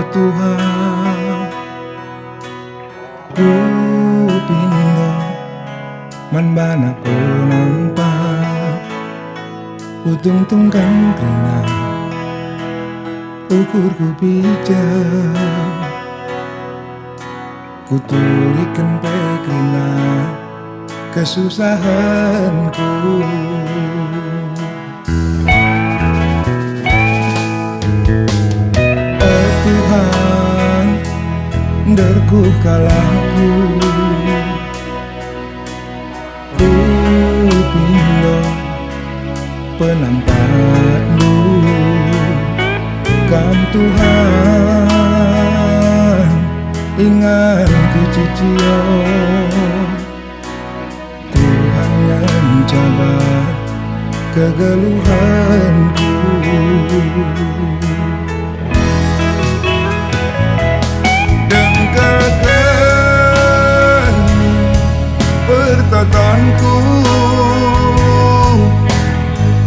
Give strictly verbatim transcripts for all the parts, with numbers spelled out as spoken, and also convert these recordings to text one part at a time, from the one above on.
Tuhan, kupindo man bana penampat, kutungtungken kerina ukurku bijak, kuturiken pe kerina kesusahenku. O Tuhan, nderkuhkanlah aku, kupindo penampatNdu. Kam Tuhan, inganku cicio. Tuhan ngenca bas kegeluhenku. Dengkeken pertotonku,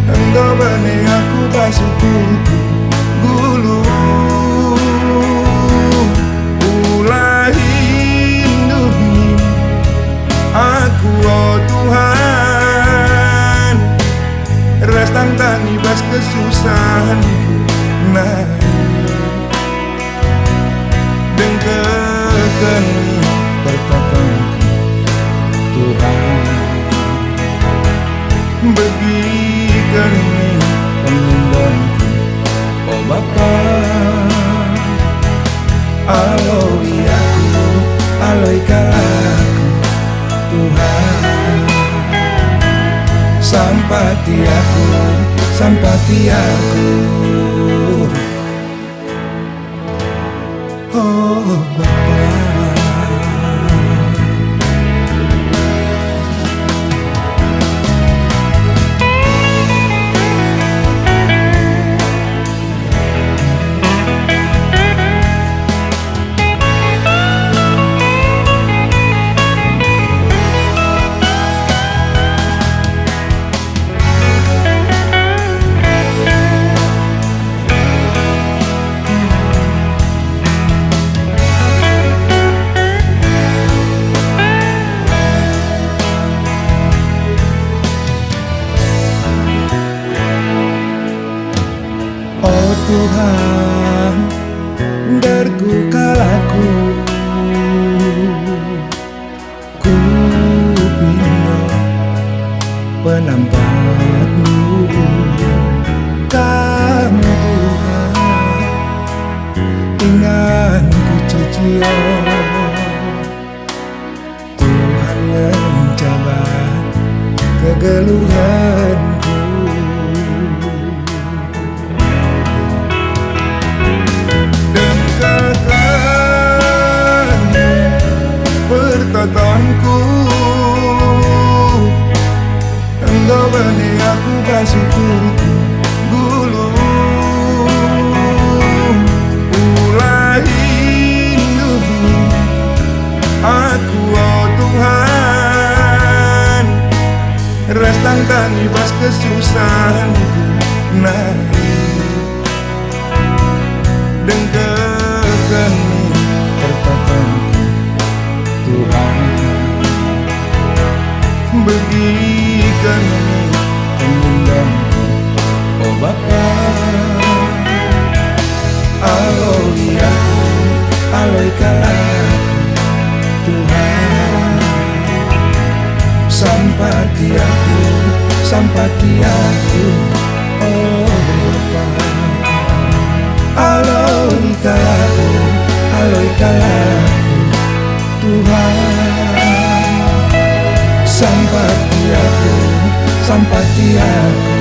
enggo bene aku bas ukurku nggeluh. Ulahi ndungi aku, o Tuhan, ras tangtangi bas kesusahenku nari. Dengkeken pertotonku, Tuhan, begiken pemindonku, o Bapa. Aloi aku, aloi kalakku, Tuhan. Sampati aku, sampati aku, o Bapa. O Tuhan, nderkuhkanlah aku, kupindo penampatNdu. Kam Tuhan, inganku cicio. Tuhan ngenca bas kegeluhenku. Dengkeken pertotonku, enggo bene aku bas ukurku nggeluh. Ulahi ndungi aku, o Tuhan, ras tangtangi bas kesusahenku nari. Dengkeken pertotonku, Tuhan, begiken pemindonku, o Bapa. Aloi aku, aloi kalakku, Tuhan. Sampati aku, sampati aku, o Bapa. Aloi kalakku, aloi kalakku, Tuhan. Sampati aku, sampati aku,